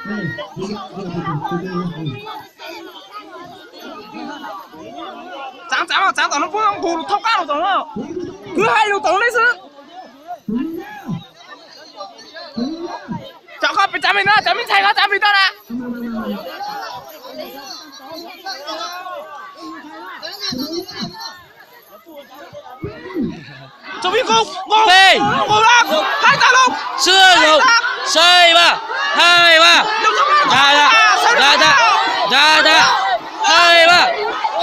Txaav, txaav, txaav tom no puab nqus thoob qaab lug tom no. Kwv hais lug tom no xwb. Cov koj pes txaav pes no, cov me ntxhais koj txaav pes tau na. Peb, xwb lug, sai vaj, hai vaj, da da, da da, da da, hai vaj,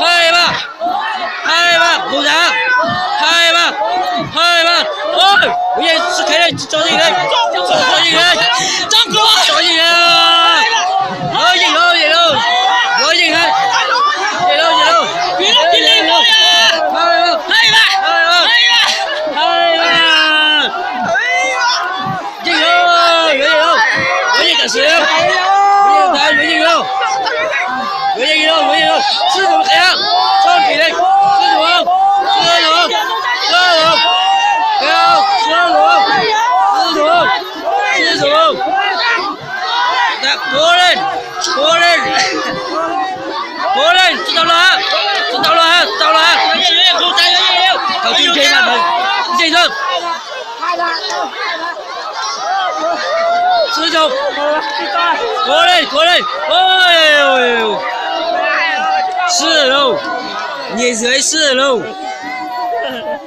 hai vaj, hai vaj, kuv da, hai vaj, hai vaj, ua, kuv yeej tsi kheev le, tso yeej le, tso yeej le, tso yeej le, yeej lauj, yeej lauj, yeej lauj, yeej lauj, yeej lauj, yeej lauj, yeej lauj, hai vaj, hai vaj, hai vaj, yeej lauj, yuav yeej lauj, yuav yeej tam sim, yuav yeej tas, yuav yeej lauj, yuav yeej lauj, yuav yeej lauj, sib ntxuv qhia, txhob nqis le, sib ntxuv, sib ntxuv, sib ntxuv, sib ntxuv, sib ntxuv, puav leej, puav leej, puav leej, tsi tau luag, tsi tau luag, tsi tau luag, thaum twg nres mas ntawd nres xwb. Sib ntxuv, puav leej, puav leej, sib lauj, nyem ywg sib lauj.